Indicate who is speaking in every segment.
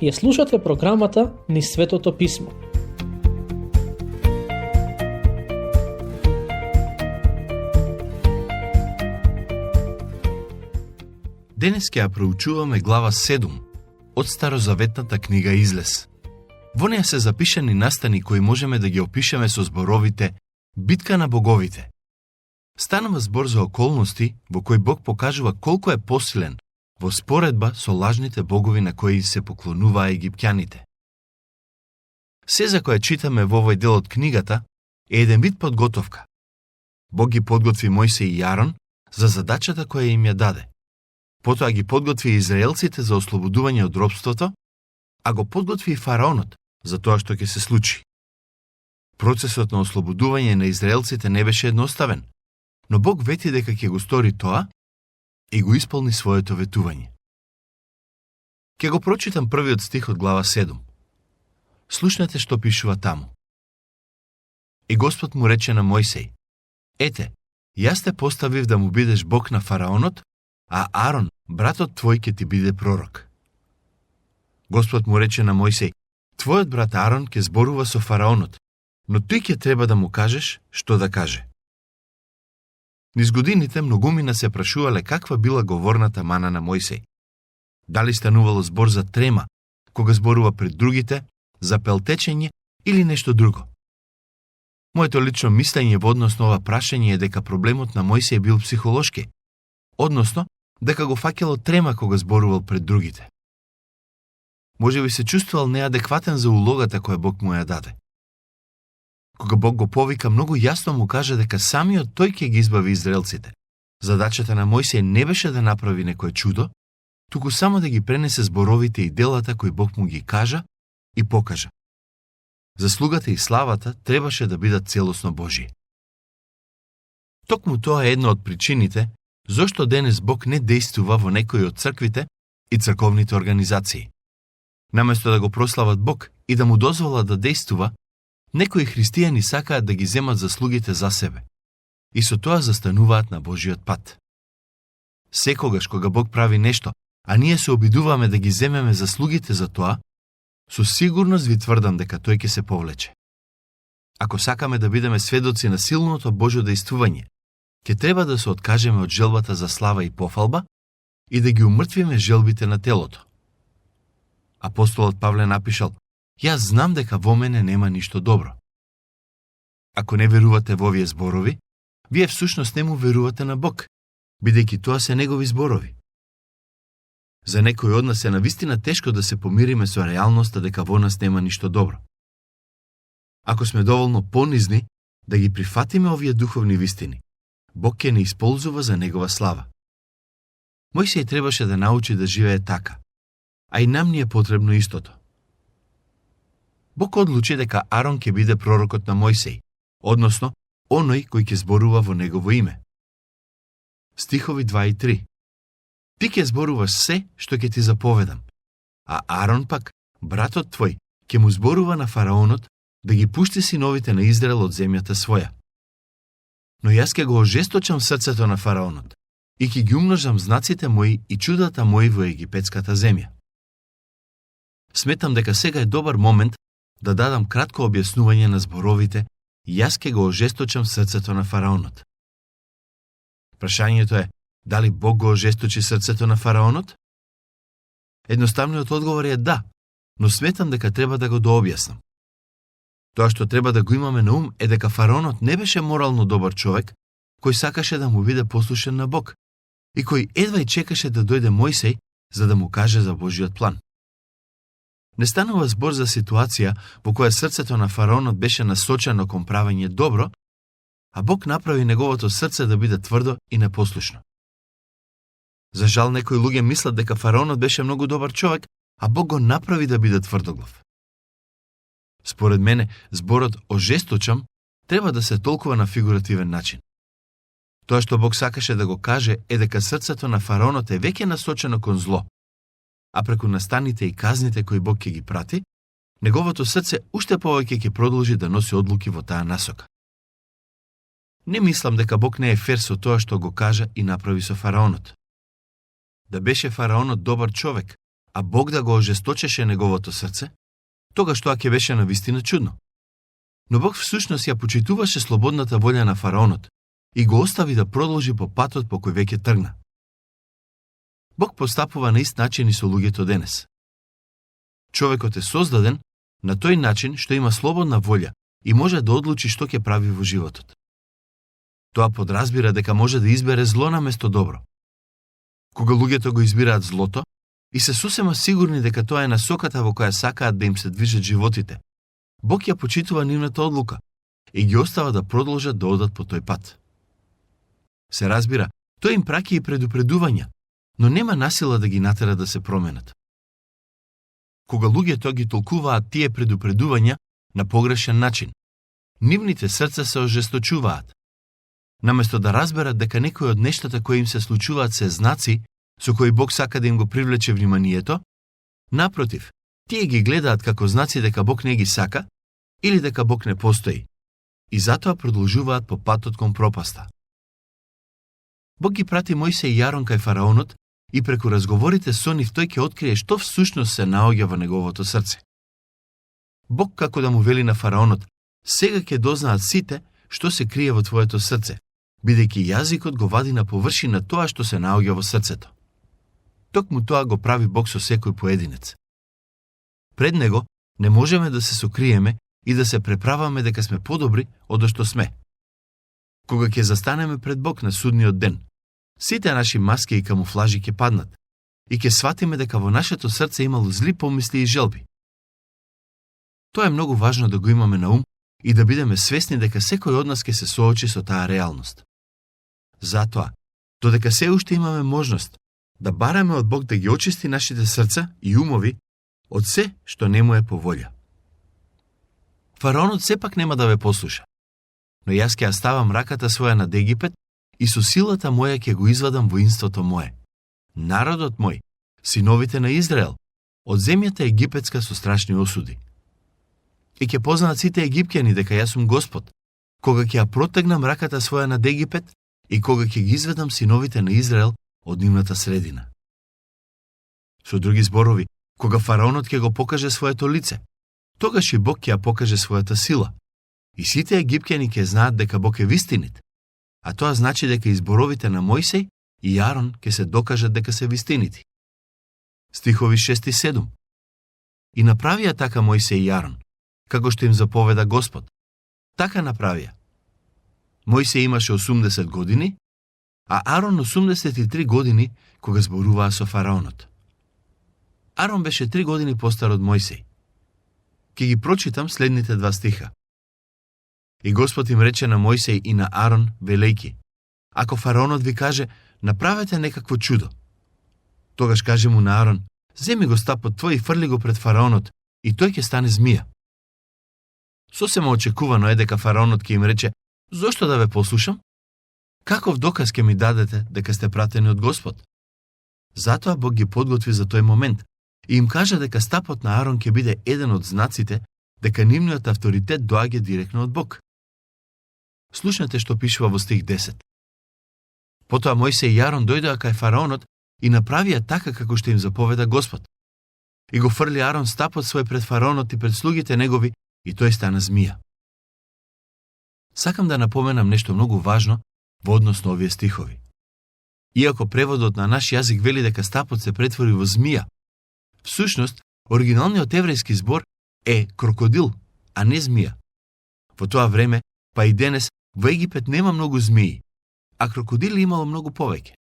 Speaker 1: Ја слушате програмата Низ Светото Писмо.
Speaker 2: Денес ќе ја проучуваме глава 7 од Старозаветната книга Излез. Во неја се запишани настани кои можеме да ги опишеме со зборовите битка на боговите. Станува збор за околности во кои Бог покажува колку е посилен во споредба со лажните богови на кои се поклонуваа египтјаните. Се за кое читаме во овој дел од книгата е еден вид подготовка. Бог ги подготви Мојсей и Арон за задачата која им ја даде. Потоа ги подготви израелците за ослободување од робството, а го подготви и фараонот за тоа што ќе се случи. Процесот на ослободување на израелците не беше едноставен, но Бог вети дека ќе го стори тоа и го исполни своето ветување. Ќе го прочитам првиот стих од глава 7. Слушнете што пишува таму. И Господ му рече на Мојсей: Ете, јас те поставив да му бидеш Бог на фараонот, а Арон, братот твој, ќе ти биде пророк. Господ му рече на Мојсей: Твојот брат Арон ќе зборува со фараонот, но ти ќе треба да му кажеш што да каже. Низ годините многумина се прашувале каква била говорната мана на Мојсей. Дали станувало збор за трема, кога зборува пред другите, за пелтечење или нешто друго. Моето лично мислење во однос на ова прашање е дека проблемот на Мојсей бил психолошки, односно дека го фаќало трема кога зборувал пред другите. Може би се чувствувал неадекватен за улогата која Бог му ја даде. Кога Бог го повика, многу јасно му кажа дека самиот тој ќе ги избави израелците. Задачата на Мојсей не беше да направи некое чудо, туку само да ги пренесе зборовите и делата кои Бог му ги кажа и покажа. Заслугата и славата требаше да бидат целосно Божји. Токму тоа е една од причините зошто денес Бог не дејствува во некои од црквите и црковните организации. Наместо да го прослават Бог и да му дозволат да дејствува, некои христијани сакаат да ги земат заслугите за себе и со тоа застануваат на Божиот пат. Секогаш кога Бог прави нешто, а ние се обидуваме да ги земеме заслугите за тоа, со сигурност ви тврдам дека тој ќе се повлече. Ако сакаме да бидеме сведоци на силното Божјо дејствување, ќе треба да се откажеме од желбата за слава и пофалба и да ги умртвиме желбите на телото. Апостолот Павле напишал: Јас знам дека во мене нема ништо добро. Ако не верувате во овие зборови, вие всушност не му верувате на Бог, бидејќи тоа се негови зборови. За некој од нас е навистина тешко да се помириме со реалноста дека во нас нема ништо добро. Ако сме доволно понизни да ги прифатиме овие духовни вистини, Бог ќе не исползува за негова слава. Мојсей требаше да научи да живее така, а и нам ни е потребно истото. Бог одлучи дека Арон ќе биде пророкот на Мојсей, односно, оној кој ќе зборува во негово име. Стихови 2 и 3. Ти ќе зборуваш се што ќе ти заповедам, а Арон пак, братот твој, ќе му зборува на фараонот да ги пушти синовите на Израел од земјата своја. Но јас ќе го ожесточам срцето на фараонот и ќе ги умножам знаците мои и чудата мои во египетската земја. Сметам дека сега е добар момент да дадам кратко објаснување на зборовите „Јас ќе го ожесточам срцето на фараонот“. Прашањето е, дали Бог го ожесточи срцето на фараонот? Едноставниот одговор е да, но сметам дека треба да го дообјаснам. Тоа што треба да го имаме на ум е дека фараонот не беше морално добар човек, кој сакаше да му биде послушен на Бог и кој едва и чекаше да дојде Мојсей за да му каже за Божиот план. Не станува збор за ситуација во која срцето на фараонот беше насочено кон правење добро, а Бог направи неговото срце да биде тврдо и непослушно. За жал, некои луѓе мислат дека фараонот беше многу добар човек, а Бог го направи да биде тврдоглав. Според мене, зборот ожесточам треба да се толкува на фигуративен начин. Тоа што Бог сакаше да го каже е дека срцето на фараонот е веќе насочено кон зло, а преку настаните и казните кои Бог ќе ги прати, неговото срце уште повеќе ќе продолжи да носи одлуки во таа насока. Не мислам дека Бог не е фер со тоа што го кажа и направи со фараонот. Да беше фараонот добар човек, а Бог да го ожесточеше неговото срце, тогаш тоа ќе беше навистина чудно. Но Бог всушност ја почитуваше слободната волја на фараонот и го остави да продолжи по патот по кој веќе тргна. Бог постапува на ист начин и со луѓето денес. Човекот е создаден на тој начин што има слободна волја и може да одлучи што ќе прави во животот. Тоа подразбира дека може да избере зло наместо добро. Кога луѓето го избираат злото и се сосема сигурни дека тоа е насоката во која сакаат да им се движат животите, Бог ја почитува нивната одлука и ги остава да продолжат да одат по тој пат. Се разбира, тој им праќа и предупредувања, но нема насила да ги натера да се променат. Кога луѓето ги толкуваат тие предупредувања на погрешен начин, нивните срца се ожесточуваат. Наместо да разберат дека некои од нештата кои им се случуваат се знаци со кои Бог сака да им го привлече вниманието, напротив, тие ги гледаат како знаци дека Бог не ги сака или дека Бог не постои, и затоа продолжуваат по патот кон пропаста. Бог ги прати Мојсей и Јарон кај фараонот и преку разговорите со нив тој ќе открие што всушност се наоѓа во неговото срце. Бог како да му вели на фараонот: сега ќе дознаат сите што се крие во твоето срце, бидејќи јазикот го вади на површина тоа што се наоѓа во срцето. Токму тоа го прави Бог со секој поединец. Пред него не можеме да се сокриеме и да се преправаме дека сме подобри од што сме. Кога ќе застанеме пред Бог на судниот ден, сите наши маски и камуфлажи ќе паднат и ќе сватиме дека во нашето срце имало зли помисли и желби. Тоа е многу важно да го имаме на ум и да бидеме свесни дека секој од нас ќе се соочи со таа реалност. Затоа, додека се уште имаме можност да бараме од Бог да ги очисти нашите срца и умови од се што не му е по волја. Фараонот сепак нема да ве послуша, но јас ќе ја ставам раката своја над Египет и со силата моја ќе го извадам воинството мое, народот мој, синовите на Израел, од земјата египетска со страшни осуди. И ќе познаат сите египќани дека јас сум Господ, кога ќе ја протегнам раката своја над Египет и кога ќе ги изведам синовите на Израел од нивната средина. Со други зборови, кога фараонот ќе го покаже своето лице, тогаш и Бог ќе ја покаже својата сила. И сите египќани ќе знаат дека Бог е вистинит, а тоа значи дека изборовите на Мојсей и Јарон ќе се докажат дека се вистинити. Стихови 6 и 7. И направија така Мојсей и Јарон, како што им заповеда Господ. Така направија. Мојсей имаше 80 години, а Арон 83 години кога зборуваа со фараонот. Арон беше 3 години постар од Мојсей. Ке ги прочитам следните два стиха. И Господ им рече на Мојсей и на Арон, велејки: ако фараонот ви каже, направете некакво чудо, тогаш каже му на Арон: земи го стапот твој и фрли го пред фараонот, и тој ќе стане змија. Сосема очекувано е дека фараонот ќе им рече: зошто да ве послушам? Каков доказ ќе ми дадете дека сте пратени од Господ? Затоа Бог ги подготви за тој момент и им кажа дека стапот на Арон ќе биде еден од знаците дека нивниот авторитет доаѓа директно од Бог. Слушнете што пишува во стих 10. Потоа Мојсей и Арон дојдоа кај фараонот и направија така како што им заповеда Господ. И го фрли Арон стапот свој пред фараонот и пред слугите негови, и тој стана змија. Сакам да напоменам нешто многу важно во однос на овие стихови. Иако преводот на наш јазик вели дека стапот се претвори во змија, всушност оригиналниот еврејски збор е крокодил, а не змија. Во тоа време, па и денес, во Египет нема многу змии, а крокодили имало многу повеќе.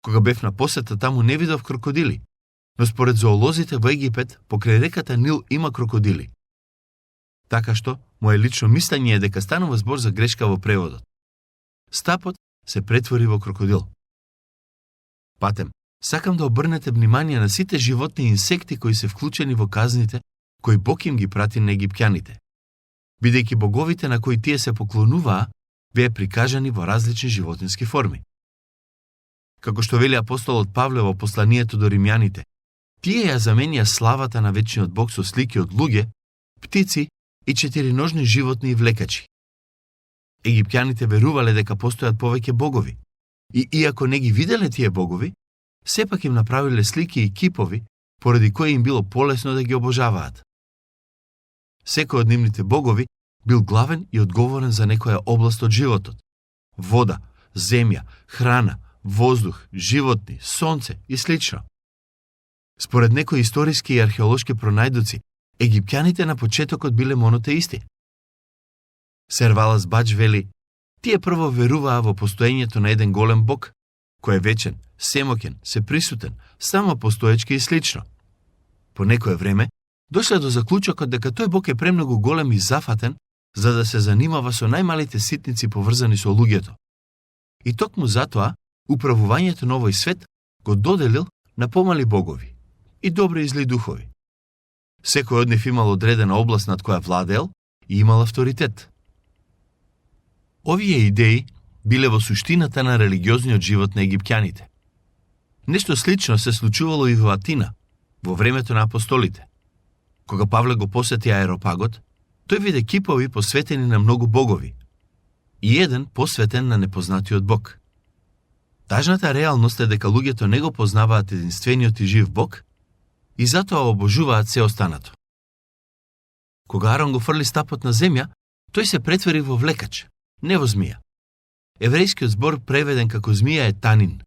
Speaker 2: Кога бев на посета таму не видов крокодили, но според зоолозите во Египет покрај реката Нил има крокодили. Така што, моје лично мислење е дека станува збор за грешка во преводот. Стапот се претвори во крокодил. Патем, сакам да обрнете внимание на сите животни и инсекти кои се вклучени во казните кои Бог им ги прати на египќаните. Бидејќи боговите на кои тие се поклонуваа, беа прикажани во различни животински форми. Како што вели апостолот Павле во посланието до римјаните, тие ја заменија славата на вечниот Бог со слики од луѓе, птици и четириножни животни и влекачи. Египќаните верувале дека постојат повеќе богови, и иако не ги виделе тие богови, сепак им направиле слики и кипови поради кој им било полесно да ги обожаваат. Секој од нивните богови бил главен и одговорен за некоја област од животот. Вода, земја, храна, воздух, животни, сонце и слично. Според некои историски и археолошки пронајдоци, египтјаните на почетокот биле монотеисти. Сервалас Бач вели, тие прво веруваа во постоењето на еден голем бог, кој е вечен, семоќен, сеприсутен, само постоечки и слично. По некое време, дошле до заклучокот дека тој бог е премногу голем и зафатен за да се занимава со најмалите ситници поврзани со луѓето. И токму затоа, управувањето на овој свет го доделил на помали богови и добри и зли духови. Секој од нив имал одредена област над која владеел и имал авторитет. Овие идеи биле во суштината на религиозниот живот на египтјаните. Нешто слично се случувало и во Атина, во времето на апостолите. Кога Павле го посети Аеропагот, тој виде кипови посветени на многу богови и еден посветен на непознатиот Бог. Тажната реалност е дека луѓето не го познаваат единствениот и жив Бог и затоа обожуваат се останато. Кога Арон го фрли стапот на земја, тој се претвори во влекач, не во змија. Еврејскиот збор преведен како змија е танин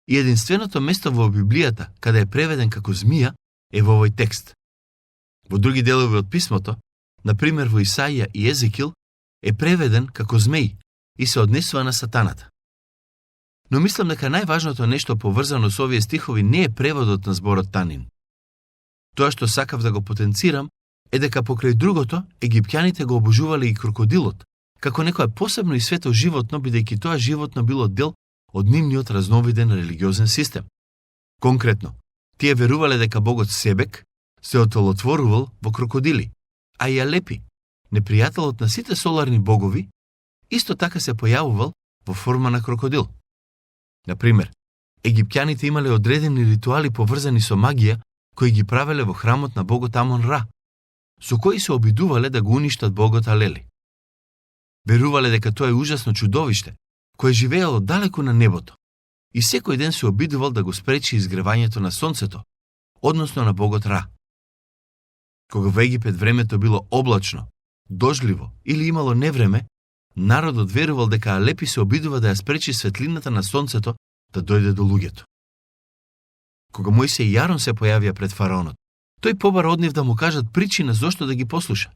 Speaker 2: и единственото место во Библијата каде е преведен како змија е во овој текст. Во други делови од писмото, например во Исаија и Езекил, е преведен како змеј и се однесува на сатаната. Но мислам дека најважното нешто поврзано со овие стихови не е преводот на зборот танин. Тоа што сакав да го потенцирам е дека покрај другото египтјаните го обожувале и крокодилот, како некое посебно и свето животно, бидејќи тоа животно било дел од нивниот разновиден религиозен систем. Конкретно, тие верувале дека богот Себек се отолотворувал во крокодили, а и Алепи, непријателот на сите соларни богови, исто така се појавувал во форма на крокодил. Например, египтјаните имале одредени ритуали поврзани со магија кои ги правеле во храмот на богот Амон Ра, со кои се обидувале да го уништат богот Алели. Верувале дека тоа е ужасно чудовиште, кое живеело далеку на небото и секој ден се обидувал да го спречи изгревањето на сонцето, односно на богот Ра. Кога во Египет времето било облачно, дожливо или имало невреме, народот верувал дека Алепи се обидува да ја спречи светлината на сонцето да дојде до луѓето. Кога Мојсей и Јарон се појавија пред фараонот, тој побара од нив да му кажат причина зошто да ги послуша.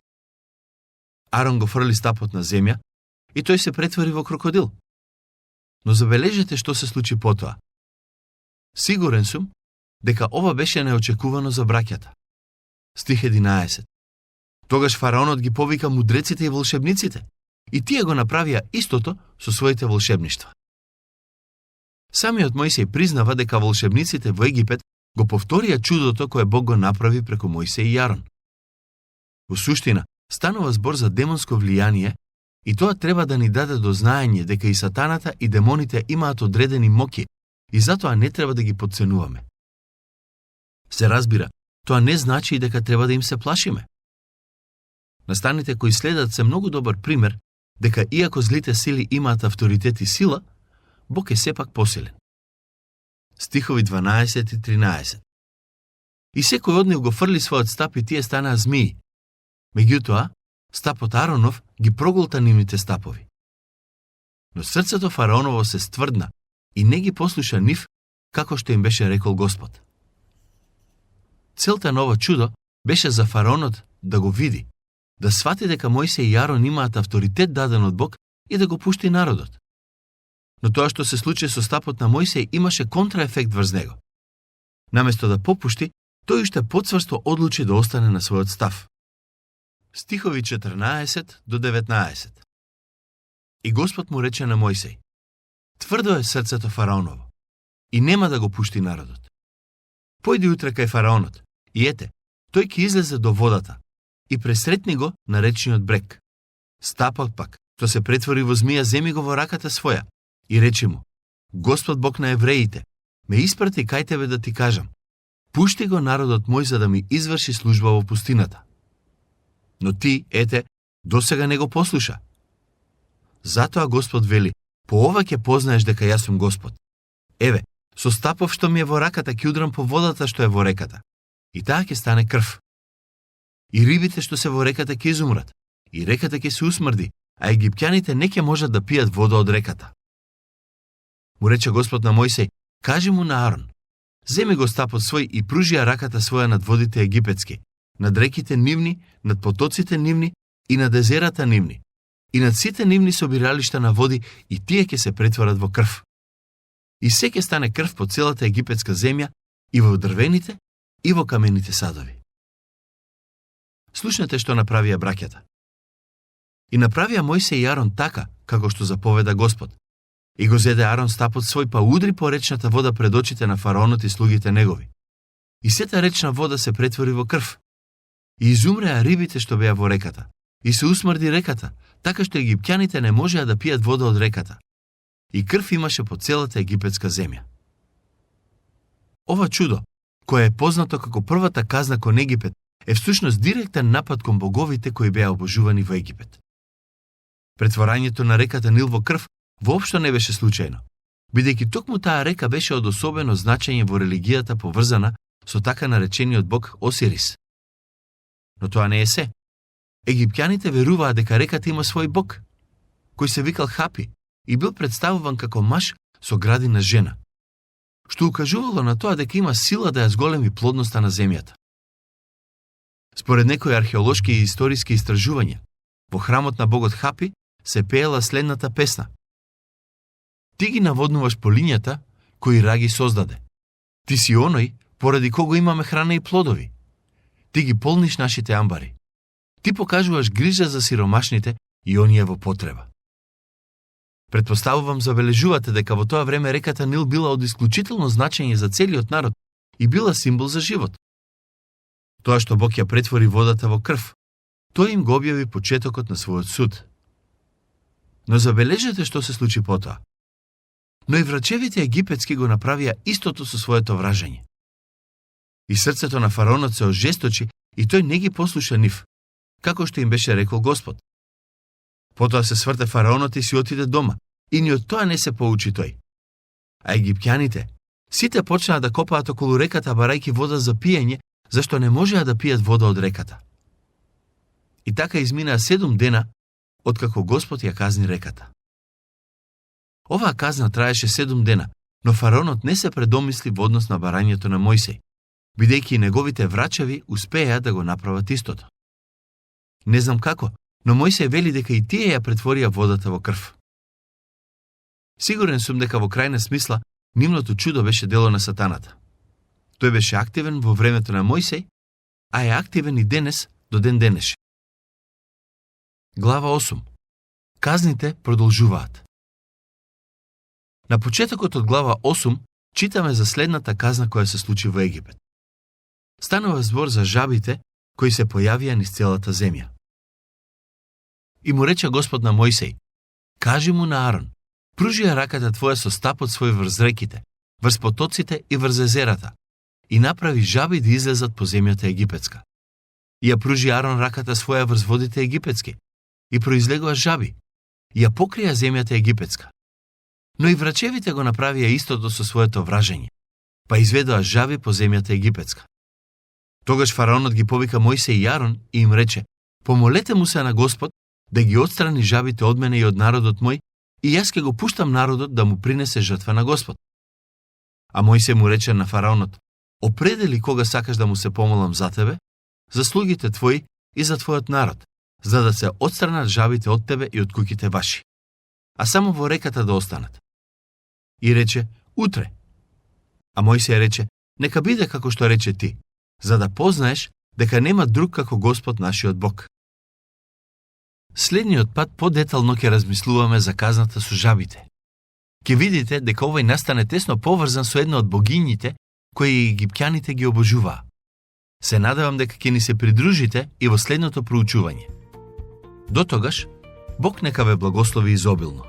Speaker 2: Арон го фрли стапот на земја и тој се претвори во крокодил. Но забележете што се случи потоа. Сигурен сум дека ова беше неочекувано за браќата. Стих 11. Тогаш фараонот ги повика мудреците и волшебниците и тие го направија истото со своите волшебништва. Самиот Мојсей признава дека волшебниците во Египет го повторија чудото кое Бог го направи преку Мојсей и Јарон. Во суштина, станува збор за демонско влијание и тоа треба да ни даде до знаење дека и сатаната и демоните имаат одредени моќи и затоа не треба да ги потценуваме. Се разбира, тоа не значи и дека треба да им се плашиме. Настаните кои следат се многу добар пример дека иако злите сили имаат авторитет и сила, Бог е сепак посилен. Стихови 12 и 13. И секој од нив го фрли својот стап и тие станаа змии. Меѓутоа, стапот Аронов ги проголта нивните стапови. Но срцето фараоново се стврдна и не ги послуша нив, како што им беше рекол Господ. Целта на ова чудо беше за фараонот да го види, да свати дека Мојсей и Јарон имаат авторитет даден од Бог и да го пушти народот. Но тоа што се случи со стапот на Мојсей имаше контраефект врз него. Наместо да попушти, тој уште поцврсто одлучи да остане на својот став. Стихови 14 до 19. И Господ му рече на Мојсей: тврдо е срцето фараоново и нема да го пушти народот. Појди утре кај фараонот и ете, тој ќе излезе до водата и пресретни го на речниот брег. Стапот пак, што се претвори во змија, земи го во раката своја и речи му: Господ Бог на евреите ме испрати кај тебе да ти кажам: пушти го народот мој за да ми изврши служба во пустината. Но ти, ете, досега не го послуша. Затоа Господ вели: по ова ќе познаеш дека јас сум Господ. Еве, со стапов што ми е во раката ќе удрам по водата што е во реката. и таа ќе стане крв. И рибите што се во реката ќе изумрат, и реката ќе се усмрди, а египтяните не ќе можат да пијат вода од реката. Му рече Господ на Мојсей: кажи му на Арон: земи го стапот свој и пружи ја раката своја над водите египетски, над реките нивни, над потоците нивни и над езерата нивни, и над сите нивни собиралишта на води, и тие ќе се претворат во крв. И се ќе стане крв по целата египетска земја, и во дрвените, и во камените садови. Слушнете што направија браќата. И направија Мојсей и Арон така, како што заповеда Господ. И го зеде Арон стапот свој, па удри по речната вода пред очите на фараонот и слугите негови. И сета речна вода се претвори во крв. И изумреа рибите што беа во реката. И се усмрди реката, така што египтяните не можеа да пијат вода од реката. И крв имаше по целата египетска земја. Ова чудо, кое е познато како првата казна кон Египет, е всушност директен напад кон боговите кои беа обожувани во Египет. Претворањето на реката Нил во крв воопшто не беше случајно, бидејќи токму таа река беше од особено значење во религијата поврзана со така наречениот бог Осирис. Но тоа не е се. Египтјаните веруваа дека реката има свој бог, кој се викал Хапи и бил представуван како маж со гради на жена, што укажувало на тоа дека има сила да ја зголеми плодноста на земјата. Според некои археолошки и историски истражувања, во храмот на богот Хапи се пеела следната песна: ти ги наводнуваш полињата кои Ра ги создаде. Ти си оној поради кого имаме храна и плодови. Ти ги полниш нашите амбари. Ти покажуваш грижа за сиромашните и оние во потреба. Предпоставувам забележувате дека во тоа време реката Нил била од исклучително значење за целиот народ и била символ за живот. Тоа што Бог ја претвори водата во крв, тој им го објави почетокот на својот суд. Но забележете што се случи потоа. Но и врачевите египетски го направија истото со своето вражење. И срцето на фараонот се ожесточи и тој не ги послуша нив, како што им беше рекол Господ. Потоа се сврте фараонот и си отиде дома, и ни од тоа не се поучи тој. А египтјаните, сите почнаа да копаат околу реката барајки вода за пиење, зашто не можеа да пијат вода од реката. И така изминаа 7 дена, откако Господ ја казни реката. Оваа казна траеше 7 дена, но фараонот не се предомисли во однос на барањето на Мојсей, бидејќи неговите врачеви успеа да го направат истото. Не знам како, но Мојсей вели дека и тие ја претворија водата во крв. Сигурен сум дека во крајна смисла нивното чудо беше дело на сатаната. Тој беше активен во времето на Мојсей, а е активен и денес до ден денешен. Глава 8. Казните продолжуваат. На почетокот од глава 8 читаме за следната казна која се случи во Египет. Станува збор за жабите кои се појавија низ целата земја. И му рече Господ на Мојсей: кажи му на Арон: пружи ја раката твоја со стапот свој врз реките, врз потоците и врз езерата, и направи жаби да излезат по земјата египетска. И ја пружи Арон раката своја врз водите египетски, и произлегоа жаби, и ја покрија земјата египетска. Но и врачевите го направија истото со своето вражење, па изведоа жаби по земјата египетска. Тогаш фараонот ги повика Мојсей и Арон и им рече: помолете му се на Господ да ги отстрани жабите од мене и од народот мој, и јас ќе го пуштам народот да му принесе жртва на Господ. А Мојсей му рече на фараонот: определи кога сакаш да му се помолам за тебе, за слугите твои и за твојот народ, за да се отстранат жабите од тебе и од куќите ваши, а само во реката да останат. И рече: утре. А Мојсей рече: нека биде како што рече ти, за да познаеш дека нема друг како Господ нашиот Бог. Следниот пат подетално ќе размислуваме за казната со жабите. Ќе видите дека овој настане тесно поврзан со една од богињите кои египтјаните ги обожуваа. Се надевам дека ќе ни се придружите и во следното проучување. До тогаш, Бог нека ве благослови изобилно.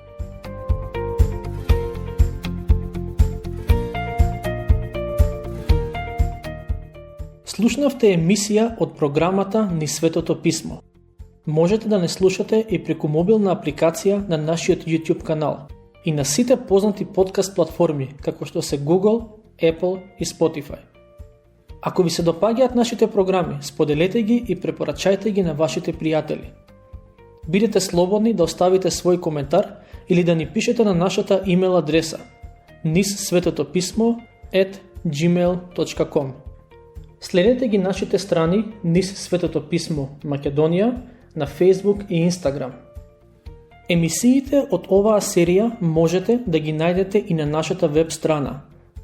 Speaker 1: Слушнавте емисија од програмата Низ Светото Писмо. Можете да не слушате и преку мобилна апликација на нашиот YouTube канал и на сите познати подкаст платформи како што се Google, Apple и Spotify. Ако ви се допаѓаат нашите програми, споделете ги и препорачајте ги на вашите пријатели. Бидете слободни да оставите свој коментар или да ни пишете на нашата имейл адреса nissvetotopисmo@gmail.com. Следете ги нашите страни Nis Светото писмо Македонија на Facebook и Instagram. Емисиите од оваа серија можете да ги најдете и на нашата веб страна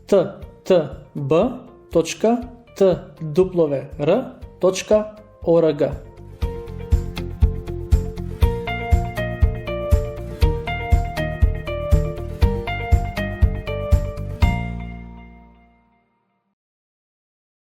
Speaker 1: ttb.twr.org.